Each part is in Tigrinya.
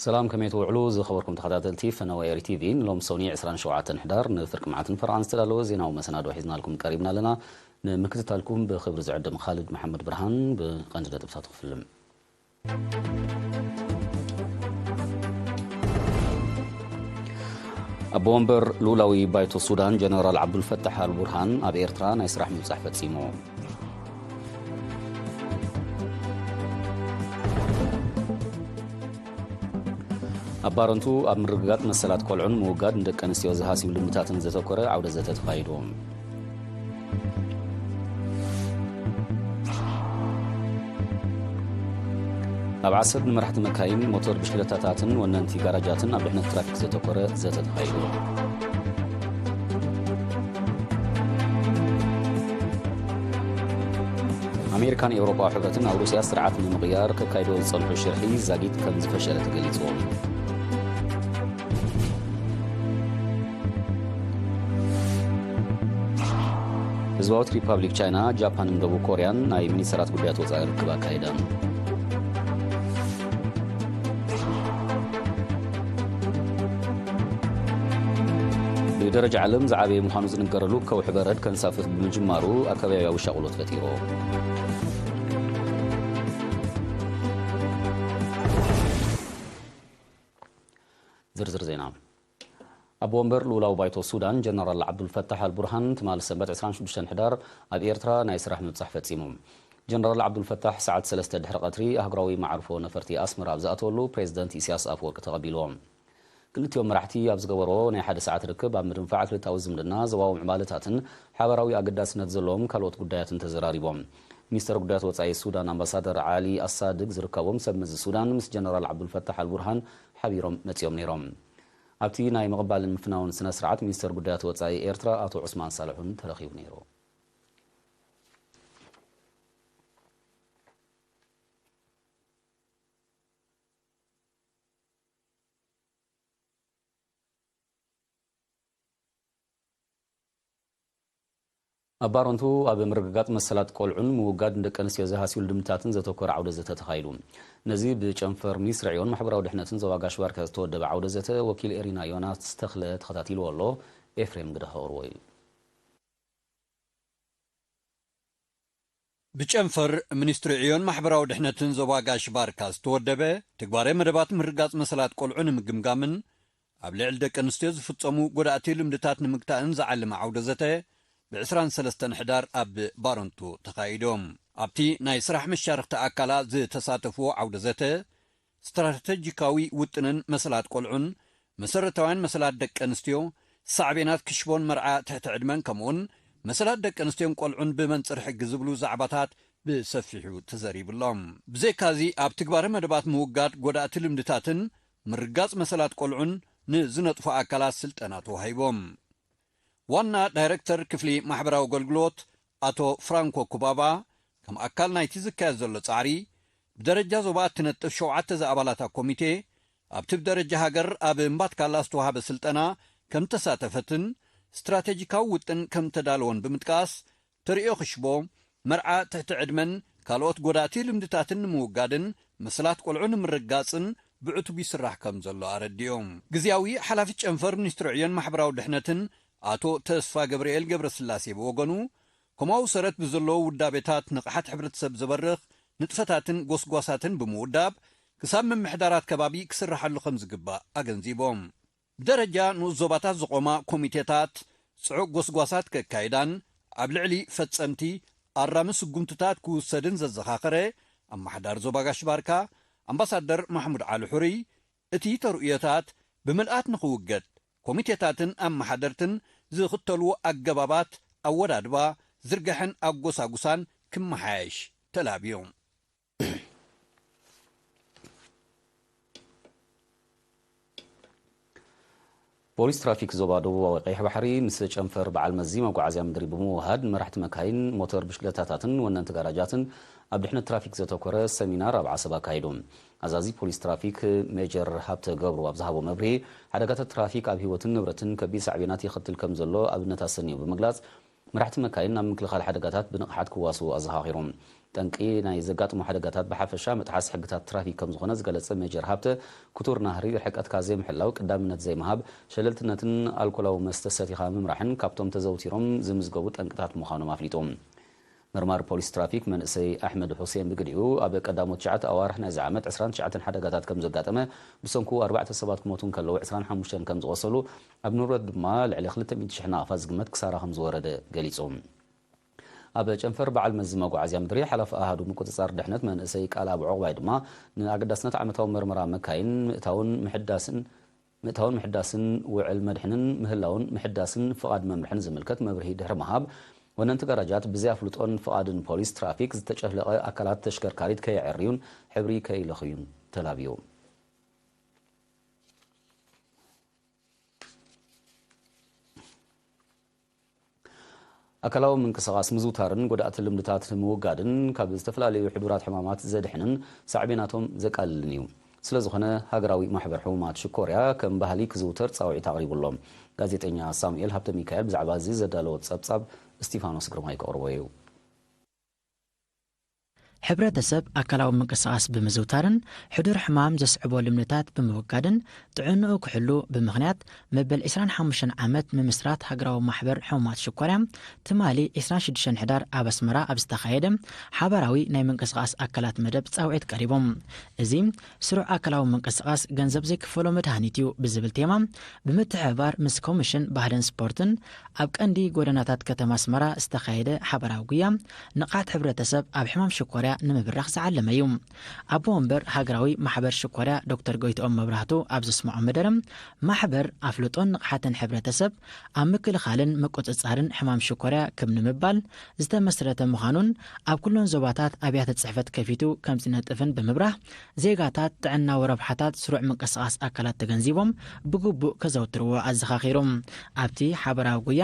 ሰላም፣ ከመይ ትውዕሉ ዝኸበርኩም ተኸታተልቲ ፈነወ ኤሪ ቲቪ? ንሎም ሰኒ ዕስራን ሸውዓተን ሕዳር ንፍርቂ መዓልትን ፈርቓን ዝተዳለወ ዜናዊ መሰናዶ ሒዝናልኩም ቀሪብና ኣለና። ንምክትታልኩም ብኽብሪ ዝዕድም ኻልድ መሓመድ ብርሃን። ብቐንዲ ነጥብታቱ ክፍልም። ኣቦ ወንበር ልኡላዊ ባይቶ ሱዳን ጀነራል ዓብዱልፈታሕ ኣልቡርሃን ኣብ ኤርትራ ናይ ስራሕ ምብጻሕ ፈጺሙ። ኣብ ባረንቱ ኣብ ምርግጋጽ መሰላት ቆልዑን ምውጋድ ንደቂ ኣንስትዮ ዝሃስዩ ልምድታትን ዘተኮረ ዓውደ ዘተ ተኻይዱ። ኣብ ዓሰብ ንመራሕቲ መካይን፣ ሞተር ብሽክለታታትን ወነንቲ ጋራጃትን ኣብ ድሕነት ትራፊክ ዘተኮረ ዘተ ተኻይዱ። ኣሜሪካን ኤውሮጳዊ ሕብረትን ኣብ ሩስያ ስርዓት ንምቕያር ከካይዶ ዝጸንሑ ሽርሒ ዛጊት ከም ዝፈሸለ ተገሊጹ። ህዝባዊት ሪፓብሊክ ቻይና፣ ጃፓንን ደቡብ ኮርያን ናይ ሚኒስተራት ጉዳያት ወጻኢ ርክብ ኣካይዳ። ብደረጃ ዓለም ዝዓበየ ምዃኑ ዝንገረሉ ከውሒ በረድ ከንሳፍፍ ብምጅማሩ ኣከባቢያዊ ሻቕሎት ፈጢሩ። ዝርዝር ዜና። ኣቦ ወንበር ልኡላዊ ባይቶ ሱዳን ጀነራል ዓብዱልፈታሕ ኣልቡርሃን ትማሊ ሰንበት ዕስራን ሽዱሽተን ሕዳር ኣብ ኤርትራ ናይ ስራሕ ምብጻሕ ፈጺሙ። ጀነራል ዓብዱልፈታሕ ሰዓት ሰለስተ ድሕሪ ቀትሪ ኣህጉራዊ መዓርፎ ነፈርቲ ኣስመራ ኣብ ዝኣተወሉ ፕሬዝደንት ኢሳያስ ኣፈወርቂ ተቐቢልዎ። ክልቲኦም መራሕቲ ኣብ ዝገበርዎ ናይ ሓደ ሰዓት ርክብ ኣብ ምድንፋዕ ክልታዊ ዝምድና፣ ዞባዊ ምዕባለታትን ሓባራዊ ኣገዳስነት ዘለዎም ካልኦት ጉዳያትን ተዘራሪቦም። ሚኒስተር ጉዳያት ወጻኢ ሱዳን ኣምባሳደር ዓሊ ኣሳድግ ዝርከቦም ሰብ መዚ ሱዳን ምስ ጀነራል ዓብዱልፈታሕ ኣልቡርሃን ሓቢሮም መጺኦም ነይሮም። ኣብቲ ናይ ምቕባልን ምፍናውን ስነ ስርዓት ሚኒስተር ጉዳያት ወጻኢ ኤርትራ ኣቶ ዑስማን ሳልሑን ተረኺቡ ነይሩ። ኣብ ባረንቱ ኣብ ምርግጋጽ መሰላት ቆልዑን ምውጋድ ንደቂ ኣንስትዮ ዝሃስዩ ልምድታትን ዘተኮረ ዓውደ ዘተ ተኻይዱ። ነዚ ብጨንፈር ሚኒስትሪ ዕዮን ማሕበራዊ ድሕነትን ዞባ ጋሽ ባርካ ዝተወደበ ዓውደ ዘተ ወኪል ኤሪና ዮናስ ተኽለ ተኸታቲልዎ ኣሎ። ኤፍሬም ግደ ከቕርቦ እዩ። ብጨንፈር ሚኒስትሪ ዕዮን ማሕበራዊ ድሕነትን ዞባ ጋሽ ባርካ ዝተወደበ ትግባረ መደባት ምርጋጽ መሰላት ቆልዑ ንምግምጋምን ኣብ ልዕሊ ደቂ ኣንስትዮ ዝፍጸሙ ጎዳእቲ ልምድታት ንምግታእን ዝዓለመ ዓውደ ዘተ ብዕስራን ሰለስተን ሕዳር ኣብ ባረንቱ ተኻይዶም። ኣብቲ ናይ ስራሕ መሻርኽቲ ኣካላት ዝተሳተፍዎ ዓውደ ዘተ ስትራተጂካዊ ውጥንን መሰላት ቆልዑን መሰረታውያን መሰላት ደቂ ኣንስትዮ፣ ሳዕቤናት ክሽቦን መርዓ ትሕቲ ዕድመን ከምኡውን መሰላት ደቂ ኣንስትዮን ቆልዑን ብመንጽር ሕጊ ዝብሉ ዛዕባታት ብሰፊሑ ተዘሪብሎም። ብዘይካዚ ኣብ ትግባረ መደባት ምውጋድ ጎዳእቲ ልምድታትን ምርጋጽ መሰላት ቆልዑን ንዝነጥፉ ኣካላት ስልጠና ተዋሂቦም። ዋና ዳይረክተር ክፍሊ ማሕበራዊ ኣገልግሎት ኣቶ ፍራንኮ ኩባባ፣ ከም ኣካል ናይቲ ዝካየድ ዘሎ ጻዕሪ፣ ብደረጃ ዞባ እትነጥፍ ሸውዓተ ዝኣባላታ ኮሚቴ፣ ኣብቲ ብደረጃ ሃገር ኣብ እምባትካላ ዝተዋህበ ስልጠና ከም ተሳተፈትን ስትራቴጂካዊ ውጥን ከም ተዳለወን ብምጥቃስ፣ ተርእዮ ክሽቦ፣ መርዓ ትሕቲ ዕድመን ካልኦት ጎዳእቲ ልምድታትን ንምውጋድን መሰላት ቆልዑ ንምርጋጽን ብዕቱብ ይስራሕ ከም ዘሎ ኣረዲኦም። ግዝያዊ ሓላፊ ጨንፈር ሚኒስትሪ ዕዮን ማሕበራዊ ድሕነትን ኣቶ ተስፋ ገብርኤል ገብረስላሴ ብወገኑ፣ ከምኡ ሰረት ብዘለዎ ውዳቤታት ንቕሓት ሕብረተሰብ ዘበርኽ ንጥፈታትን ጎስጓሳትን ብምውዳብ ክሳብ ምምሕዳራት ከባቢ ክስርሓሉ ከም ዝግባእ ኣገንዚቦም። ብደረጃ ንኡስ ዞባታት ዝቖማ ኮሚቴታት ጽዑቕ ጎስጓሳት ከካይዳን ኣብ ልዕሊ ፈጸምቲ ኣራሚ ስጉምትታት ክውሰድን ዘዘኻኸረ ኣመሓዳሪ ዞባ ጋሽ ባርካ ኣምባሳደር ማሕሙድ ዓሊ ሑርይ፣ እቲ ተርእዮታት ብምልኣት ንኽውገድ ኮሚቴታትን ኣመሓደርትን ዝኽተልዎ ኣገባባት ኣወዳድባ፣ ዝርግሐን ኣጎሳጉሳን ክመሓየሽ ተላብዮም። ፖሊስ ትራፊክ ዞባ ደቡባዊ ቀይሕ ባሕሪ ምስ ጨንፈር በዓል መዚ መጓዓዝያ ምድሪ ብምውሃድ ንመራሕቲ መካይን፣ ሞተር ብሽክለታታትን ወነንቲ ጋራጃትን ኣብ ድሕነት ትራፊክ ዘተኮረ ሰሚናር ኣብ ዓሰብ ኣካይዱ። ኣዛዚ ፖሊስ ትራፊክ ሜጀር ሃብተ ገብሩ ኣብ ዝሃቦ መብርሂ፣ ሓደጋታት ትራፊክ ኣብ ህይወትን ንብረትን ከቢድ ሳዕቤናት የኸትል ከም ዘሎ ኣብነት ኣሰንዩ ብምግላጽ፣ መራሕቲ መካይን ናብ ምክልኻል ሓደጋታት ብንቕሓት ክዋስኡ ኣዘኻኺሩ። ጠንቂ ናይ ዘጋጥሙ ሓደጋታት ብሓፈሻ ምጥሓስ ሕግታት ትራፊክ ከም ዝኾነ ዝገለጸ ሜጀር ሃብተ፣ ክቱር ናህሪ፣ ርሕቀትካ ዘይምሕላው፣ ቀዳምነት ዘይምሃብ፣ ሸለልትነትን ኣልኮላዊ መስተ ሰቲኻ ምምራሕን ካብቶም ተዘውቲሮም ዝምዝገቡ ጠንቅታት ምዃኖም ኣፍሊጡ። መርማሪ ፖሊስ ትራፊክ መንእሰይ ኣሕመድ ሁሴን ብግዲኡ፣ ኣብ ቀዳሞት ትሽዓተ ኣዋርሕ ናይዚ ዓመት ዕስራን ትሽዓተን ሓደጋታት ከም ዘጋጠመ፣ ብሰንኩ ኣርባዕተ ሰባት ክሞቱ እንከለዉ ዕስራን ሓሙሽተን ከም ዝቖሰሉ፣ ኣብ ንብረት ድማ ልዕሊ ክልተ ሚእቲ ሽሕ ናቕፋ ዝግመት ክሳራ ከም ዝወረደ ገሊጹ። ኣብ ጨንፈር በዓል መዚ መጓዓዝያ ምድሪ ሓላፊ ኣሃዱ ምቁጽጻር ድሕነት መንእሰይ ቃል ኣብ ዕቑባይ ድማ፣ ንኣገዳስነት ዓመታዊ መርመራ መካይን ምእታውን ምሕዳስን ምእታውን ምሕዳስን ውዕል መድሕንን ምህላውን ምሕዳስን ፍቓድ መምርሕን ዝምልከት መብርሂ ድሕሪ ምሃብ፣ ወነንቲ ጋራጃት ብዘይ ኣፍልጦን ፍቓድን ፖሊስ ትራፊክ ዝተጨፍለቐ ኣካላት ተሽከርካሪት ከየዐርዩን ሕብሪ ከይለኽዩን ተላብዩ። ኣካላዊ ምንቅስቓስ ምዝውታርን ጎዳእቲ ልምድታት ምውጋድን ካብ ዝተፈላለዩ ሕዱራት ሕማማት ዘድሕንን ሳዕቤናቶም ዘቃልልን እዩ። ስለ ዝኾነ ሃገራዊ ማሕበር ሕሙማት ሽኮርያ ከም ባህሊ ክዝውተር ጻውዒት ኣቕሪቡ ኣሎ። ጋዜጠኛ ሳሙኤል ሃብተ ሚካኤል ብዛዕባ እዚ ዘዳለዎ ጸብጻብ እስቲፋኖስ ግርማይ ከቕርቦ እዩ። ሕብረተሰብ ኣካላዊ ምንቅስቓስ ብምዝውታርን ሕዱር ሕማም ዘስዕቦ ልምድታት ብምውጋድን ጥዕንኡ ክሕሉ ብምኽንያት መበል ዕስራን ሓሙሽተን ዓመት ምምስራት ሃገራዊ ማሕበር ሕሙማት ሽኮርያ ትማሊ ዕስራን ሽዱሽተን ሕዳር ኣብ ኣስመራ ኣብ ዝተኻየደ ሓባራዊ ናይ ምንቅስቓስ ኣካላት መደብ ጻውዒት ቀሪቡ። እዚ ስሩዕ ኣካላዊ ምንቅስቓስ ገንዘብ ዘይክፈሎ መድሃኒት እዩ ብዝብል ቴማ ብምትሕብባር ምስ ኮሚሽን ባህልን ስፖርትን ኣብ ቀንዲ ጎደናታት ከተማ ኣስመራ ዝተኻየደ ሓባራዊ ጉያ ንቕሓት ሕብረተሰብ ኣብ ሕማም ሽኮርያ ንምብራኽ ዝዓለመ እዩ። ኣቦ ወንበር ሃገራዊ ማሕበር ሽኮርያ ዶክተር ጎይትኦም መብራህቱ ኣብ ዘስምዖ መደረ፣ ማሕበር ኣፍልጦን ንቕሓትን ሕብረተሰብ ኣብ ምክልኻልን ምቁጽጻርን ሕማም ሽኮርያ ክብ ንምባል ዝተመስረተ ምዃኑን ኣብ ኩለን ዞባታት ኣብያተ ጽሕፈት ከፊቱ ከም ዝነጥፍን ብምብራህ ዜጋታት ጥዕናዊ ረብሓታት ስሩዕ ምንቅስቓስ ኣካላት ተገንዚቦም ብግቡእ ከዘውትርዎ ኣዘኻኺሩ። ኣብቲ ሓበራዊ ጉያ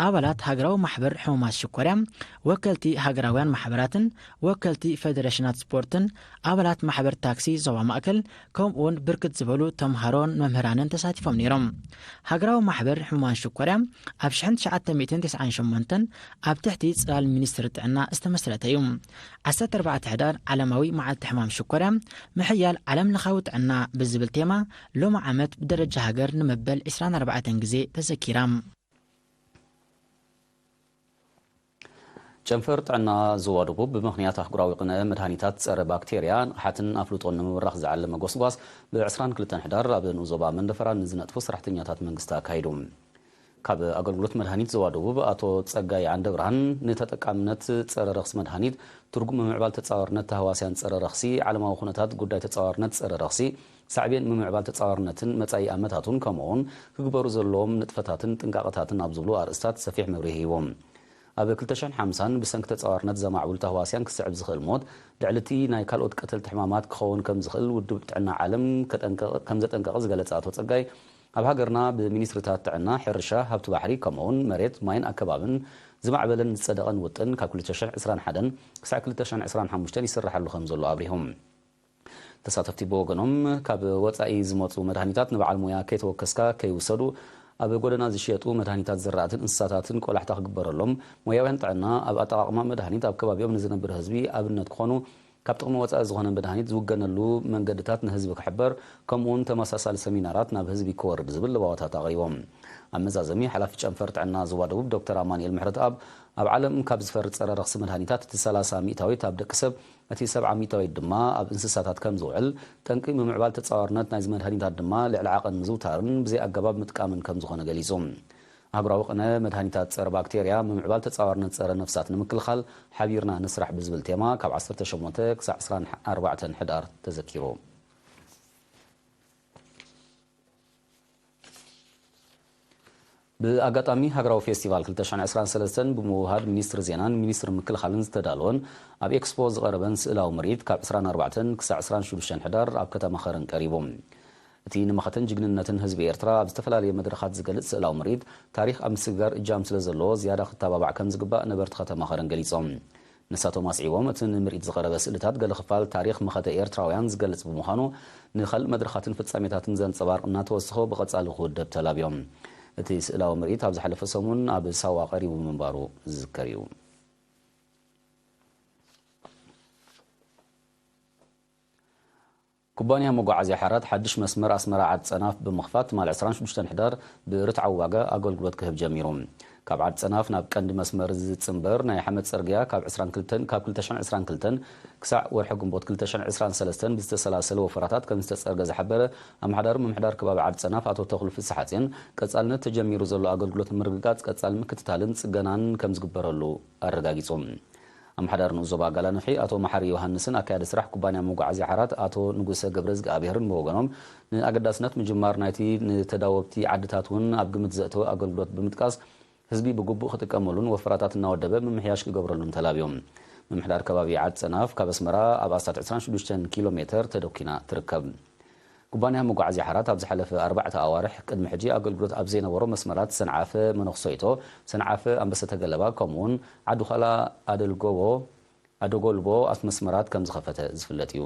ኣባላት ሃገራዊ ማሕበር ሕሙማት ሽኮርያ፣ ወከልቲ ሃገራውያን ማሕበራትን ወከልቲ ፌደሬሽናት ስፖርትን ኣባላት ማሕበር ታክሲ ዞባ ማእከል ከምኡ እውን ብርክት ዝበሉ ተምሃሮን መምህራንን ተሳቲፎም ነይሮም። ሃገራዊ ማሕበር ሕሙማን ሽኮርያ ኣብ ሽሕን ትሽዓተ ሚእትን ተስዓን ሸሞንተን ኣብ ትሕቲ ጽላል ሚኒስትሪ ጥዕና ዝተመስረተ እዩ። ዓሰርተ ኣርባዕተ ሕዳር ዓለማዊ መዓልቲ ሕማም ሽኮርያ ምሕያል ዓለም ለኻዊ ጥዕና ብዝብል ቴማ ሎሚ ዓመት ብደረጃ ሃገር ንመበል ዕስራን ኣርባዕተን ግዜ ተዘኪራ። ጨንፈር ጥዕና ዞባ ደቡብ ብምኽንያት ኣህጉራዊ ቅነ መድሃኒታት ጸረ ባክቴርያ ንቕሓትን ኣፍልጦን ንምብራኽ ዝዓለመ ጎስጓስ ብ ዕስራን ክልተን ሕዳር ኣብ ንኡስ ዞባ መንደፈራ ንዝነጥፉ ሰራሕተኛታት መንግስቲ ኣካይዱ። ካብ ኣገልግሎት መድሃኒት ዞባ ደቡብ ኣቶ ጸጋይ ዓንደብርሃን ንተጠቃምነት ጸረ ረኽሲ መድሃኒት ትርጉም ምምዕባል ተጻዋርነት ተህዋስያን ጸረ ረኽሲ ዓለማዊ ኩነታት ጉዳይ ተጻዋርነት ጸረ ረኽሲ ሳዕቤን ምምዕባል ተጻዋርነትን መጻኢ ኣመታቱን ከምኡውን ክግበሩ ዘለዎም ንጥፈታትን ጥንቃቐታትን ኣብ ዝብሉ ኣርእስታት ሰፊሕ መብርሂ ሂቦም። ኣብ ክልተ ሽሕን ሓምሳን ብሰንኪ ተጻዋርነት ዘማዕብሉ ተህዋስያን ክስዕብ ዝኽእል ሞት ልዕሊ እቲ ናይ ካልኦት ቀተልቲ ሕማማት ክኸውን ከም ዝኽእል ውድብ ጥዕና ዓለም ከም ዘጠንቀቐ ዝገለጸ ኣቶ ጸጋይ ኣብ ሃገርና ብሚኒስትሪታት ጥዕና፣ ሕርሻ፣ ሃብቲ ባሕሪ ከምኡውን መሬት፣ ማይን ኣከባብን ዝማዕበለን ዝጸደቐን ውጥን ካብ ክልተ ሽሕን ዕስራን ሓደን ክሳዕ ክልተ ሽሕን ዕስራን ሓሙሽተን ይስርሓሉ ከም ዘሎ ኣብሪሆም። ተሳተፍቲ ብወገኖም ካብ ወጻኢ ዝመጹ መድሃኒታት ንበዓል ሙያ ከይተወከስካ ከይውሰዱ፣ ኣብ ጎደና ዝሽየጡ መድሃኒታት ዝራእትን እንስሳታትን ቆላሕታ ክግበረሎም፣ ሞያውያን ጥዕና ኣብ ኣጠቓቕማ መድሃኒት ኣብ ከባቢኦም ንዝነብር ህዝቢ ኣብነት ክኾኑ፣ ካብ ጥቕሚ ወጻኢ ዝኾነ መድሃኒት ዝውገነሉ መንገድታት ንህዝቢ ክሕበር፣ ከምኡውን ተመሳሳሊ ሰሚናራት ናብ ህዝቢ ክወርድ ዝብል ለባዋታት ኣቕሪቦም። ኣብ መዛዘሚ ሓላፊ ጨንፈር ጥዕና ዞባ ደቡብ ዶክተር ኣማኑኤል ምሕረተኣብ ኣብ ዓለም ካብ ዝፈሪ ጸረ ረኽሲ መድሃኒታት እቲ ሰላሳ ሚእታዊት ኣብ ደቂ ሰብ እቲ ሰብዓ ሚእታዊት ድማ ኣብ እንስሳታት ከም ዝውዕል፣ ጠንቂ ምምዕባል ተጻዋርነት ናይዚ መድሃኒታት ድማ ልዕሊ ዓቐን ምዝውታርን ብዘይ ኣገባብ ምጥቃምን ከም ዝኾነ ገሊጹ። ኣህጉራዊ ቅነ መድሃኒታት ጸረ ባክቴርያ ምምዕባል ተጻዋርነት ጸረ ነፍሳት ንምክልኻል ሓቢርና ንስራሕ ብዝብል ቴማ ካብ ዓሰርተ ሸሞንተ ክሳዕ ዕስራን ኣርባዕተን ሕዳር ተዘኪሩ። ብኣጋጣሚ ሃገራዊ ፌስቲቫል ክልተ ሽሕን ዕስራን ሰለስተን ብምውሃድ ሚኒስትሪ ዜናን ሚኒስትሪ ምክልኻልን ዝተዳለወን ኣብ ኤክስፖ ዝቐረበን ስእላዊ ምርኢት ካብ ዕስራን ኣርባዕተን ክሳዕ ዕስራን ሽዱሽተን ሕዳር ኣብ ከተማ ኸረን ቀሪቡ። እቲ ንመኸተን ጅግንነትን ህዝቢ ኤርትራ ኣብ ዝተፈላለየ መድረኻት ዝገልጽ ስእላዊ ምርኢት፣ ታሪኽ ኣብ ምስግጋር እጃም ስለ ዘለዎ ዝያዳ ክተባባዕ ከም ዝግባእ ነበርቲ ከተማ ኸረን ገሊጾም። ንሳቶም ኣስዒቦም፣ እቲ ንምርኢት ዝቐረበ ስእልታት ገለ ክፋል ታሪኽ መኸተ ኤርትራውያን ዝገልጽ ብምዃኑ፣ ንኻልእ መድረኻትን ፍጻሜታትን ዘንጸባርቕ እናተወሰኾ ብቐጻሊ ክውደብ ተላብዮም። እቲ ስእላዊ ምርኢት ኣብ ዝሓለፈ ሰሙን ኣብ ሳዋ ቀሪቡ ምንባሩ ዝዝከር እዩ። ኩባንያ መጓዓዝያ ሓራት ሓድሽ መስመር ኣስመራ ዓዲ ጸናፍ ብምኽፋት ትማሊ ዕስራን ሽዱሽተን ሕዳር ብርትዓዊ ዋጋ ኣገልግሎት ክህብ ጀሚሩ። ካብ ዓዲ ጸናፍ ናብ ቀንዲ መስመር ዝጽንበር ናይ ሓመድ ጽርግያ ካብ ዕስራን ክልተን ካብ ክልተ ሽሕን ዕስራን ክልተን ክሳዕ ወርሒ ግንቦት ክልተ ሽሕን ዕስራን ሰለስተን ብዝተሰላሰለ ወፈራታት ከም ዝተጸርገ ዝሓበረ ኣመሓዳሪ ምምሕዳር ከባቢ ዓዲ ጸናፍ ኣቶ ተኽሉ ፍስሓጽዮን፣ ቀጻልነት ተጀሚሩ ዘሎ ኣገልግሎት ንምርግጋጽ ቀጻሊ ምክትታልን ጽገናን ከም ዝግበረሉ ኣረጋጊጹ። ኣመሓዳሪ ንኡስ ዞባ ጋላንፍሒ ኣቶ መሓሪ ዮሃንስን ኣካያዲ ስራሕ ኩባንያ መጓዓዝያ ሓራት ኣቶ ንጉሰ ገብረዝግኣብሄርን ብወገኖም፣ ንኣገዳስነት ምጅማር ናይቲ ንተዳወብቲ ዓድታት እውን ኣብ ግምት ዘእተወ ኣገልግሎት ብምጥቃስ፣ ህዝቢ ብግቡእ ክጥቀመሉን ወፈራታት እናወደበ ምምሕያሽ ክገብረሉን ተላብዮም። ምምሕዳር ከባቢ ዓድ ጸናፍ ካብ ኣስመራ ኣብ ኣስታት ዕስራን ሽዱሽተን ኪሎ ሜተር ተደኲና ትርከብ። ኩባንያ መጓዓዝያ ሓራት ኣብ ዝሓለፈ ኣርባዕተ ኣዋርሕ ቅድሚ ሕጂ ኣገልግሎት ኣብ ዘይነበሮ መስመራት ሰንዓፈ መነኽሶይቶ፣ ሰንዓፈ ኣንበሰተ ገለባ፣ ከምኡውን ዓዲ ዃላ ኣደልጎቦ፣ ኣደጎልቦ ኣፍ መስመራት ከም ዝኸፈተ ዝፍለጥ እዩ።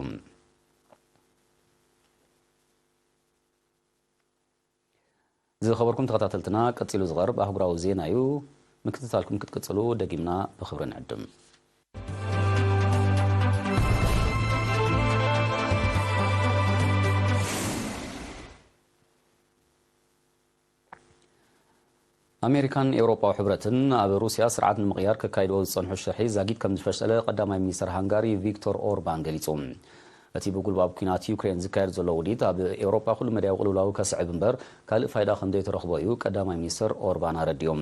ዝኸበርኩም ተኸታተልትና፣ ቀጺሉ ዝቐርብ ኣህጉራዊ ዜና እዩ። ምክትታልኩም ክትቅጽሉ ደጊምና ብኽብሪ ንዕድም። ኣሜሪካን ኤውሮጳዊ ሕብረትን ኣብ ሩስያ ስርዓት ንምቕያር ከካይድዎ ዝጸንሑ ሽርሒ ዛጊት ከም ዝፈሸለ ቀዳማይ ሚኒስተር ሃንጋሪ ቪክቶር ኦርባን ገሊጹ። እቲ ብጉልባብ ኲናት ዩክሬን ዝካየድ ዘሎ ውዲት ኣብ ኤውሮጳ ኩሉ መዳያዊ ቅልውላው ከስዕብ እምበር ካልእ ፋይዳ ከም ዘይተረኽቦ እዩ ቀዳማይ ሚኒስተር ኦርባን ኣረዲኡ።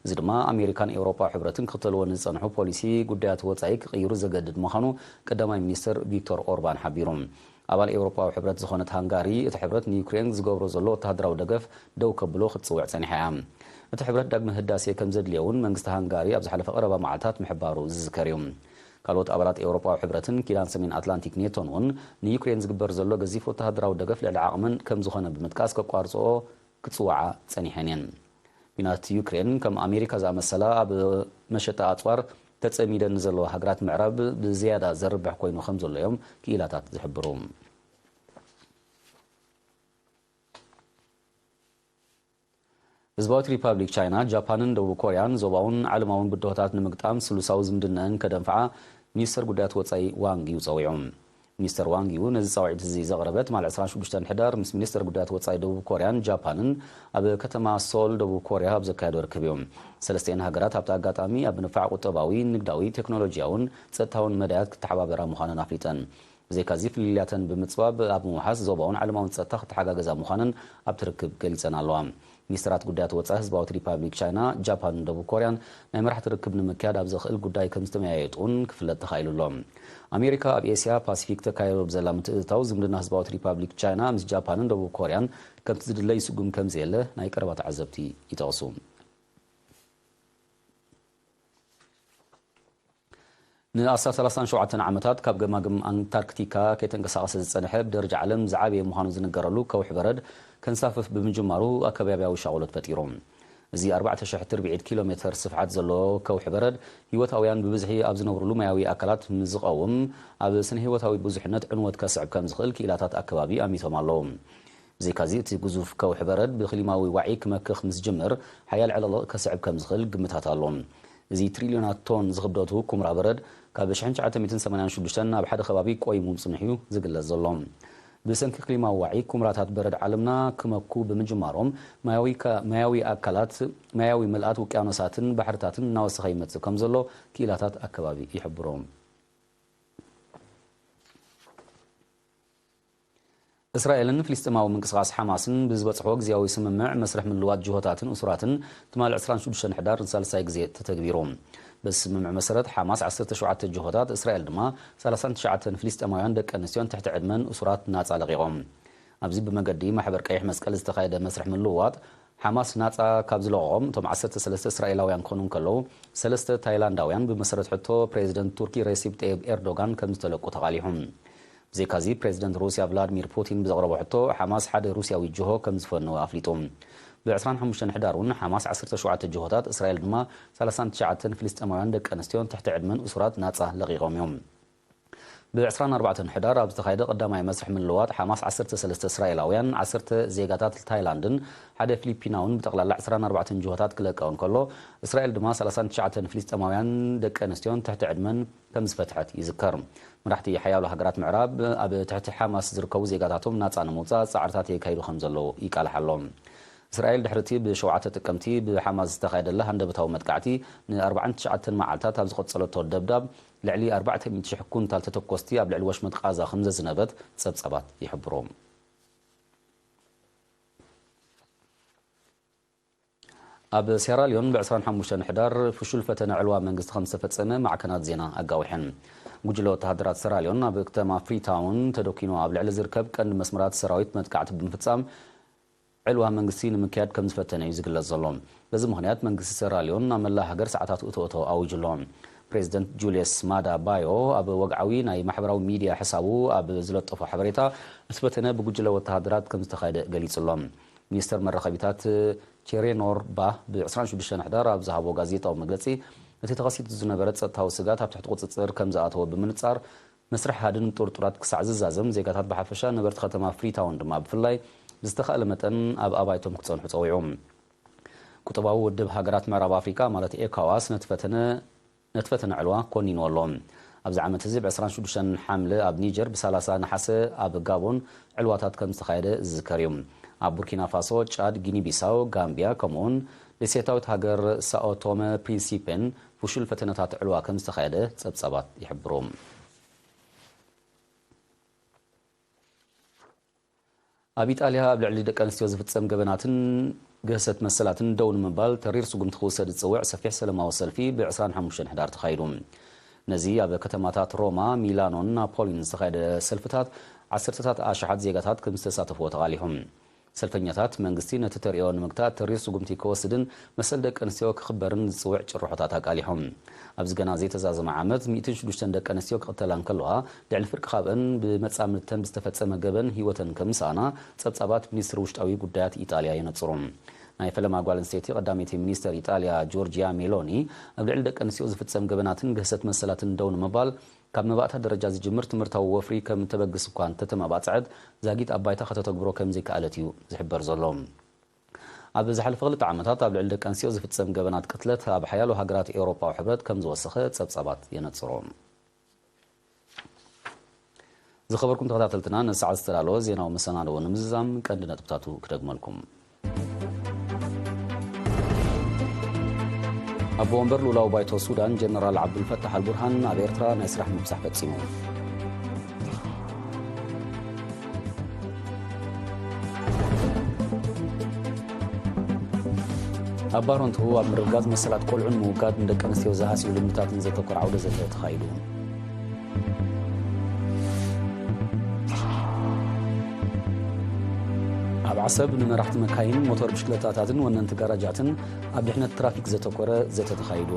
እዚ ድማ ኣሜሪካን ኤውሮጳዊ ሕብረትን ክኽተልዎ ንዝጸንሑ ፖሊሲ ጉዳያት ወጻኢ ክቕይሩ ዘገድድ ምዃኑ ቀዳማይ ሚኒስተር ቪክቶር ኦርባን ሓቢሩ። ኣባል ኤውሮጳዊ ሕብረት ዝኾነት ሃንጋሪ፣ እቲ ሕብረት ንዩክሬን ዝገብሮ ዘሎ ወተሃደራዊ ደገፍ ደው ከብሎ ክትጽውዕ ጸኒሓ እያ። እቲ ሕብረት ዳግመ ህዳሴ ከም ዘድልዮ እውን መንግስቲ ሃንጋሪ ኣብ ዝሓለፈ ቀረባ መዓልታት ምሕባሩ ዝዝከር እዩ። ካልኦት ኣባላት ኤውሮጳዊ ሕብረትን ኪዳን ሰሜን ኣትላንቲክ ኔቶን እውን ንዩክሬን ዝግበር ዘሎ ገዚፍ ወተሃደራዊ ደገፍ ልዕሊ ዓቕመን ከም ዝኾነ ብምጥቃስ ከቋርጽኦ ክጽውዓ ጸኒሐን እየን። ኲናት ዩክሬን ከም ኣሜሪካ ዝኣመሰላ ኣብ መሸጣ ኣጽዋር ተጸሚደን ንዘለዋ ሃገራት ምዕራብ ብዝያዳ ዘርብሕ ኮይኑ ከም ዘሎ እዮም ክኢላታት ዝሕብሩ። ህዝባዊት ሪፓብሊክ ቻይና፣ ጃፓንን ደቡብ ኮርያን ዞባውን ዓለማውን ብድሆታት ንምግጣም ስሉሳዊ ዝምድነአን ከደንፍዓ ሚኒስተር ጉዳያት ወጻኢ ዋንግ ዩ ጸዊዑ። ሚኒስተር ዋንግ ዩ ነዚ ጻውዒት እዚ ዘቕረበ ትማል ዕስራን ሽዱሽተን ሕዳር ምስ ሚኒስተር ጉዳያት ወጻኢ ደቡብ ኮርያን ጃፓንን ኣብ ከተማ ሶል ደቡብ ኮርያ ኣብ ዘካየዶ ርክብ እዩ። ሰለስቲኤን ሃገራት ኣብቲ ኣጋጣሚ ኣብ ምንፋዕ ቁጠባዊ፣ ንግዳዊ፣ ቴክኖሎጂያውን ጸጥታውን መዳያት ክተሓባበራ ምዃነን ኣፍሊጠን። ብዘይካዚ ፍልልያተን ብምጽባብ ኣብ ምውሓስ ዞባውን ዓለማውን ጸጥታ ክተሓጋገዛ ምዃነን ኣብቲ ርክብ ገሊጸን ኣለዋ። ሚኒስተራት ጉዳያት ወጻኢ ህዝባዊት ሪፓብሊክ ቻይና፣ ጃፓንን ደቡብ ኮርያን ናይ መራሕቲ ርክብ ንምክያድ ኣብ ዘኽእል ጉዳይ ከም ዝተመያየጡ እውን ክፍለጥ ተኻኢሉ ኣሎ። ኣሜሪካ ኣብ ኤስያ ፓሲፊክ ተካይዶ ብዘላ ምትእትታው ዝምድና ህዝባዊት ሪፓብሊክ ቻይና ምስ ጃፓንን ደቡብ ኮርያን ከምቲ ዝድለ ይስጉም ከም ዘየለ ናይ ቀረባ ተዓዘብቲ ይጠቕሱ። ንኣስታት ሰላሳን ሸውዓተን ዓመታት ካብ ገማግም ኣንታርክቲካ ከይተንቀሳቐሰ ዝጸንሐ ብደረጃ ዓለም ዝዓበየ ምዃኑ ዝንገረሉ ከውሒ በረድ ከንሳፍፍ ብምጅማሩ ኣከባቢያዊ ሻቕሎት ፈጢሩ። እዚ ኣርባዕተ ሽሕ ትርብዒት ኪሎ ሜተር ስፍሓት ዘለዎ ከውሒ በረድ ህይወታውያን ብብዝሒ ኣብ ዝነብሩሉ ማያዊ ኣካላት ምስ ዝቐውም ኣብ ስነ ህይወታዊ ብዙሕነት ዕንወት ከስዕብ ከም ዝኽእል ክኢላታት ኣከባቢ ኣሚቶም ኣለዉ። ብዘይካዚ እቲ ግዙፍ ከውሒ በረድ ብክሊማዊ ዋዒ ክመክኽ ምስ ዝጅምር ሓያል ዕልቕልቕ ከስዕብ ከም ዝኽእል ግምታት ኣሎ። እዚ ትሪልዮናት ቶን ዝኽብደቱ ኩምራ በረድ ካብ ሽሕን ትሽዓተ ሚእትን ሰማንያን ሽዱሽተን ኣብ ሓደ ከባቢ ቆይሙ ምጽንሑ እዩ ዝግለጽ ዘሎ። ብሰንኪ ክሊማዊ ዋዒ ኩምራታት በረድ ዓለምና ክመኩ ብምጅማሮም ማያዊ ከ- ማያዊ ኣካላት ማያዊ ምልኣት ውቅያኖሳትን ባሕርታትን እናወሰኸ ይመጽእ ከም ዘሎ ክኢላታት ኣከባቢ ይሕብሩ። እስራኤልን ፍልስጤማዊ ምንቅስቓስ ሓማስን ብዝበጽሕዎ ግዜያዊ ስምምዕ መስርሕ ምልዋጥ ጅሆታትን እሱራትን ትማል ዕስራን ሽዱሽተን ሕዳር ንሳልሳይ ግዜ ተተግቢሩ። በዚ ስምምዕ መሰረት ሓማስ ዓሰርተ ሸውዓተ ጅሆታት፣ እስራኤል ድማ ሰላሳን ትሽዓተን ፍልስጤማውያን ደቂ ኣንስትዮን ትሕቲ ዕድመን እሱራት ናጻ ለቒቖም። ኣብዚ ብመገዲ ማሕበር ቀይሕ መስቀል ዝተኻየደ መስርሕ ምልውዋጥ ሓማስ ናጻ ካብ ዝለቐቖም እቶም ዓሰርተ ሰለስተ እስራኤላውያን ክኾኑ እንከለዉ፣ ሰለስተ ታይላንዳውያን ብመሰረት ሕቶ ፕሬዚደንት ቱርኪ ሬሲፕ ጠይብ ኤርዶጋን ከም ዝተለቁ ተቓሊሑ። ብዘይካዚ ፕሬዚደንት ሩስያ ቭላድሚር ፑቲን ብዘቕረቦ ሕቶ ሓማስ ሓደ ሩስያዊ ጅሆ ከም ዝፈነወ ኣፍሊጡ። ብ ዕስራን ሓሙሽተን ሕዳር እውን ሓማስ ዓሰርተ ሸውዓተ ጅሆታት፣ እስራኤል ድማ ሰላሳን ትሽዓተን ፍልስጤማውያን ደቂ ኣንስትዮን ትሕቲ ዕድመን እሱራት ናጻ ለቒቖም እዮም። ብ ዕስራን ኣርባዕተን ሕዳር ኣብ ዝተኻየደ ቀዳማይ መስርሕ ምልውዋጥ፣ ሓማስ ዓሰርተ ሰለስተ እስራኤላውያን፣ ዓሰርተ ዜጋታት ታይላንድን ሓደ ፊሊፒናውን፣ ብጠቕላላ ዕስራን ኣርባዕተን ጅሆታት ክለቀ እንከሎ፣ እስራኤል ድማ ሰላሳን ትሽዓተን ፍልስጤማውያን ደቂ ኣንስትዮን ትሕቲ ዕድመን ከም ዝፈትሐት ይዝከር። መራሕቲ ሓያሎ ሃገራት ምዕራብ ኣብ ትሕቲ ሓማስ ዝርከቡ ዜጋታቶም ናጻ ንምውጻእ ጻዕርታት የካይዱ ከም ዘለዉ ይቃልሕ ኣሎ። እስራኤል ድሕሪ እቲ ብሸውዓተ ጥቅምቲ ብሓማስ ዝተኻየደላ ሃንደበታዊ መጥቃዕቲ ንኣርባዓን ትሽዓተን መዓልታት ኣብ ዝቐጸለቶ ደብዳብ፣ ልዕሊ ኣርባዕተ ሚእቲ ሽሕ ኩንታል ተተኮስቲ ኣብ ልዕሊ ወሽመጥ ቃዛ ከም ዘዝነበት ጸብጻባት ይሕብሩ። ኣብ ሴራልዮን ብ ዕስራን ሓሙሽተን ሕዳር ፍሹል ፈተነ ዕልዋ መንግስቲ ከም ዝተፈጸመ ማዕከናት ዜና ኣጋዊሐን። ጉጅለ ወተሃደራት ሴራልዮን ኣብ ከተማ ፍሪታውን ተደኪኑ ኣብ ልዕሊ ዝርከብ ቀንዲ መስመራት ሰራዊት መጥቃዕቲ ብምፍጻም፣ ዕልዋ መንግስቲ ንምክያድ ከም ዝፈተነ እዩ ዝግለጽ ዘሎ። በዚ ምኽንያት፣ መንግስቲ ሴራልዮን ኣብ መላእ ሃገር ሰዓታት እቶ እቶ ኣዊጁ ኣሎ። ፕሬዚደንት ጁልየስ ማዳ ባዮ ኣብ ወግዓዊ ናይ ማሕበራዊ ሚድያ ሕሳቡ ኣብ ዝለጠፎ ሓበሬታ፣ እቲ ፈተነ ብጉጅለ ወተሃደራት ከም ዝተኻየደ ገሊጹ ኣሎ። ሚኒስተር መራኸቢታት ቼሬኖር ባህ ብ ዕስራን ሽዱሽተን ሕዳር ኣብ ዝሃቦ ጋዜጣዊ መግለጺ፣ እቲ ተኸሲቱ ዝነበረ ጸጥታዊ ስጋት ኣብ ትሕቲ ቁጽጽር ከም ዝኣተወ ብምንጻር፣ መስርሕ ሃድን ጥርጡራት ክሳዕ ዝዛዘም፣ ዜጋታት ብሓፈሻ፣ ነበርቲ ከተማ ፍሪታውን ድማ ብፍላይ፣ ብዝተኻእለ መጠን ኣብ ኣባይቶም ክጸንሑ ጸዊዑ። ቁጠባዊ ውድብ ሃገራት ምዕራብ ኣፍሪቃ፣ ማለት ኤኮዋስ፣ ነቲ ፈተነ ነቲ ፈተነ ዕልዋ ኮኒንዎ ኣሎ። ኣብዚ ዓመት እዚ ብ ዕስራን ሽዱሽተን ሓምለ ኣብ ኒጀር፣ ብ ሰላሳ ነሓሰ ኣብ ጋቦን ዕልዋታት ከም ዝተኻየደ ዝዝከር እዩ። ኣብ ቡርኪና ፋሶ፣ ጫድ፣ ጊኒ ቢሳው፣ ጋምቢያ፣ ከምኡውን ደሴታዊት ሃገር ሳኦ ቶመ ፕሪንሲፔን ፍሹል ፈተነታት ዕልዋ ከም ዝተኻየደ ጸብጻባት ይሕብሩ። ኣብ ኢጣልያ ኣብ ልዕሊ ደቂ ኣንስትዮ ዝፍጸም ገበናትን ግህሰት መሰላትን ደው ንምባል ተሪር ስጉምቲ ክውሰድ ዝጽውዕ ሰፊሕ ሰላማዊ ሰልፊ ብ ዕስራን ሓሙሽተን ሕዳር ተኻይዱ። ነዚ ኣብ ከተማታት ሮማ፣ ሚላኖን ናፖሊን ዝተኻየደ ሰልፍታት ዓሰርተታት ኣሽሓት ዜጋታት ከም ዝተሳተፍዎ ተቓሊሑ። ሰልፈኛታት፣ መንግስቲ ነቲ ተርእዮ ንምግታእ ተሪር ስጉምቲ ክወስድን መሰል ደቂ ኣንስትዮ ክኽበርን ዝጽውዕ ጭርሖታት ኣቃሊሖም። ኣብዚ ገና ዘይተዛዘመ ዓመት፣ ሚእትን ሽዱሽተን ደቂ ኣንስትዮ ክቕተላ እንከለዋ፣ ልዕሊ ፍርቂ ካብአን ብመጻምድተን ብዝተፈጸመ ገበን ህይወተን ከም ዝሰኣና ጸብጻባት ሚኒስትሪ ውሽጣዊ ጉዳያት ኢጣልያ የነጽሩ። ናይ ፈለማ ጓል ኣንስተይቲ ቀዳመይቲ ሚኒስተር ኢጣልያ ጆርጂያ ሜሎኒ፣ ኣብ ልዕሊ ደቂ ኣንስትዮ ዝፍጸም ገበናትን ግህሰት መሰላትን ደው ንምባል፣ ካብ መባእታ ደረጃ ዝጅምር ትምህርታዊ ወፍሪ ከም ተበግስ እኳ እንተተመባጽዐት፣ ዛጊት ኣብ ባይታ ከተተግብሮ ከም ዘይከኣለት እዩ ዝሕበር ዘሎ። ኣብ ዝሓለፈ ክልተ ዓመታት ኣብ ልዕሊ ደቂ ኣንስትዮ ዝፍጸም ገበናት ቅትለት ኣብ ሓያሎ ሃገራት ኤውሮጳዊ ሕብረት ከም ዝወሰኸ ጸብጻባት የነጽሩ። ዝኸበርኩም ተኸታተልትና፣ ነዚ ሰዓት ዝተዳለወ ዜናዊ መሰናድኦ ንምዝዛም ቀንዲ ነጥብታቱ ክደግመልኩም። ኣቦ ወንበር ልኡላዊ ባይቶ ሱዳን ጀነራል ዓብዱልፈታሕ ኣልቡርሃን ኣብ ኤርትራ ናይ ስራሕ ምብጻሕ ፈጺሙ። ኣብ ባሮንቱ ኣብ ምርግጋጽ መሰላት ቆልዑን ምውጋድ ንደቂ ኣንስትዮ ዝሃስዩ ልምድታትን ዘተኮረ ዓውደ ዘተ ተኻይዱ። ኣብ ዓሰብ ንመራሕቲ መካይን፣ ሞተር ብሽክለታታትን ወነንቲ ጋራጃትን ኣብ ድሕነት ትራፊክ ዘተኮረ ዘተ ተኻይዱ።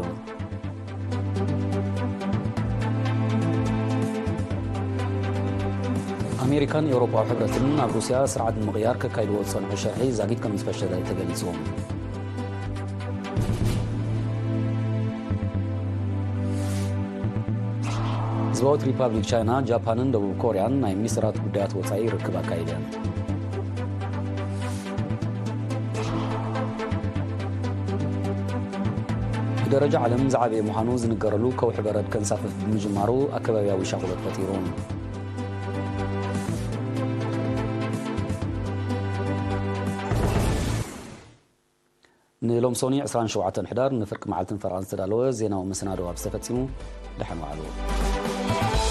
ኣሜሪካን ኤውሮጳዊ ሕብረትን ኣብ ሩስያ ስርዓት ንምቕያር ከካይድዎ ዝጸንሑ ሸርሒ ዛጊት ከም ዝፈሸለ ተገሊጹ። ህዝባዊት ሪፓብሊክ ቻይና፣ ጃፓንን ደቡብ ኮርያን ናይ ሚኒስትራት ጉዳያት ወጻኢ ርክብ ኣካይደን። ብደረጃ ዓለም ዝዓበየ ምዃኑ ዝንገረሉ ከውሒ በረድ ከንሳፍፍ ብምጅማሩ ኣከባብያዊ ሻቕሎት ፈጢሩ። ንሎምሶኒ ዕስራን ሸውዓተን ሕዳር ንፍርቂ መዓልትን ፈረቓን ዝተዳለወ ዜናዊ መሰናድኦ ኣብዚ ተፈጺሙ። ደሓን ዋዕሉ።